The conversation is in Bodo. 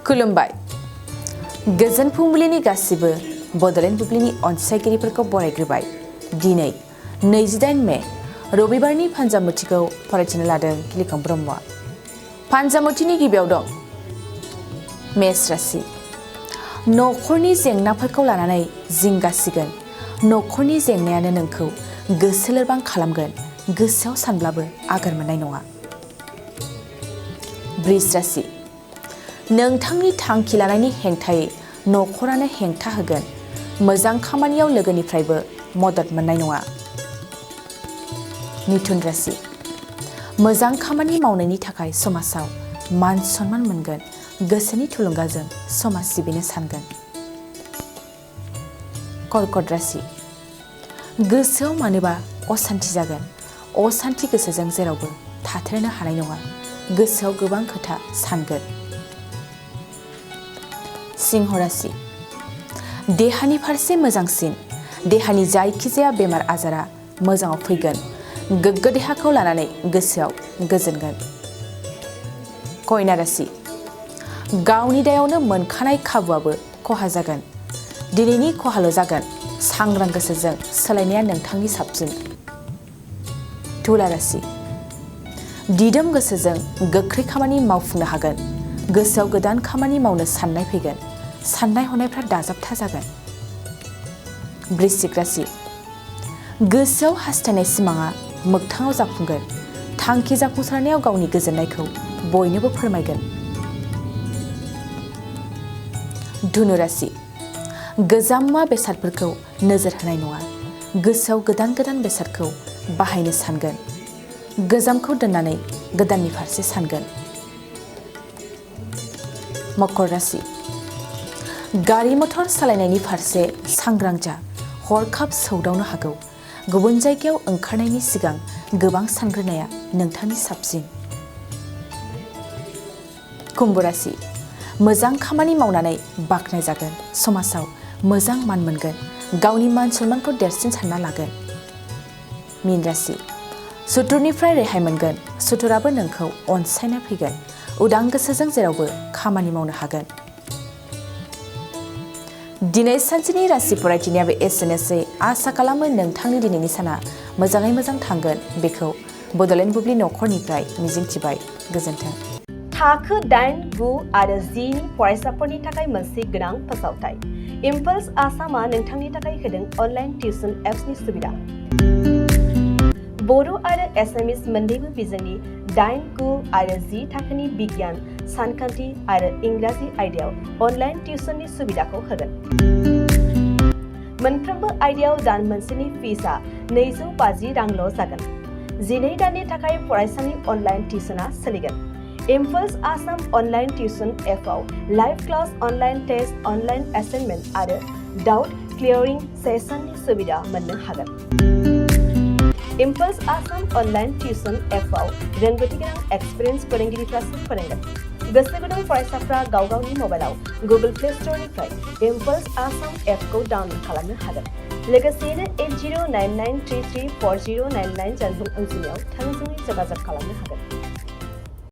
खुलुमबाय गोजोन फुंबिलिनि गासिबो बड'लेण्ड बुब्लिनि अनसायगिरिफोरखौ बरायग्रोबाय। दिनै 28 मे रबिबारनि फान्जामुथिखौ फरायथिनो लादों खिलिखां ब्रह्मआ। फान्जामुथिनि गिबियाव दं मेष राशि। नखरनि जेंनाफोरखौ लानानै जिंगासिगोन। नखरनि जेंनायानो नोंखौ गोसो लोरबां खालामगोन। गोसोआव सानब्लाबो आगोर मोननाय नङा। वृष राशि। नोंथांनि थांखि लानायनि हेंथायै नखरानो हेंथा होगोन। मोजां खामानियाव लोगोनिफ्रायबो मदद मोननाय नङा। मिथुन राशि। मोजां खामानि मावनायनि थाखाय समाजाव मान सन्मान मोनगोन। गोसोनि थुलुंगाजों समाज सिबिनो सानगोन। कर्कट राशि। गोसोआव मानोबा असान्थि जागोन। असान्थि गोसोजों जेरावबो थाथेरनो हानाय नङा। गोसोआव गोबां खोथा सानगोन। सिंह राशि। देहानि फारसे मोजांसिन। देहानि जायखिजाया बेमार आजारा मोजाङाव फैगोन। गोग्गो देहाखौ लानानै गोसोआव गोजोनगोन। कन्या राशि। गावनि दायावनो मोनखानाय खाबुआबो खहा जागोन। दिनैनि खहाल' जागोन। सांग्रां गोसोजों सोलायनाया नोंथांनि साबसिन। तुला राशि। दिदोम गोसोजों गोख्रै खामानि मावफुंनो हागोन। गोसोआव गोदान खामानि मावनो साननाय फैगोन। साननाय हनायफ्रा दाजाबथा जागोन। वृश्चिक राशि। गोसोआव हास्थायनाय सिमाङा मोगथाङाव जाफुंगोन। थांखि जाफुंसारनायाव गावनि गोजोननायखौ बयनोबो फोरमायगोन। धनु राशि। गोजाम मुवा बेसादफोरखौ नोजोर होनाय नङा। गोसोआव गोदान गोदान बेसादखौ बाहायनो सानगोन। गोजामखौ दोननानै गोदाननि फारसे सानगोन। मकर राशि। गारि मटर सालायनायनि फारसे सांग्रां जा। हरखाब सौदावनो हागौ। गुबुन जायगायाव ओंखारनायनि सिगां गोबां सानग्रोनाया नोंथांनि साबसिन। कुम्भ राशि। मोजां खामानि मावनानै बाख्नाय जागोन। समाजाव मोजां मान मोनगोन। गावनि मान सन्मानखौ देरसिन सानना लागोन। मीन राशि। सुथुरनिफ्राय रेहाय मोनगोन। सुथुराबो नोंखौ अनसायनो फैगोन। उदां गोसोजों जेरावबो खामानि मावनो हागोन। दिनै सानसेनि राशि फरायथिनायाबो एसेनोसै। आसा खालामो नोंथांनि दिनैनि साना मोजाङै मोजां थांगोन। बेखौ बड'लेण्ड बुब्लि नखरनिफ्राय मिजिंथिबाय। गोजोन्थों। थाखो 8, 9 आरो 10 नि फरायसाफोरनि थाखाय मोनसे गोनां फोसावथाय। इम्पल्स आसामआ नोंथांनि थाखाय होदों अनलाइन टिउसन एप्सनि सुबिदा। बर' आरो एसामिस मोन्नैबो बिजोंनि 8, 9 आरो 10 थाखोनि बिगियान, सानखान्थि आरो इंराजि आयदायाव अनलाइन टिउसननि सुबिदाखौ होगोन। मोनफ्रोमबो आयदायाव दान मोनसेनि फिसआ 250 रांल' जागोन। 12 दाननि थाखाय फरायसानि अनलाइन टिउसनआ सोलिगोन। इम्पल्स आसाम अनलाइन टिउसन एपआव live class, online test, online assignment आरो डाउट क्लियारिं सेसननि सुबिदा मोननो हागोन। इम्पल्स आसाम अनलाइन टिउसन एपआव रोंगौथि गोनां एक्सपिरियेन्स फोरोंगिरिफ्रासो फोरोंगोन। गोसो गुदुं फरायसाफ्रा गाव गावनि मबाइलाव गुगल प्ले स्ट'रनिफ्राय इम्पल्स आसाम एपखौ डाउनल'ड खालामनो हागोन। लोगोसेयैनो 8099334099 जानबुं अनजिमायाव थोंजोङै जगाजग खालामनो हागोन।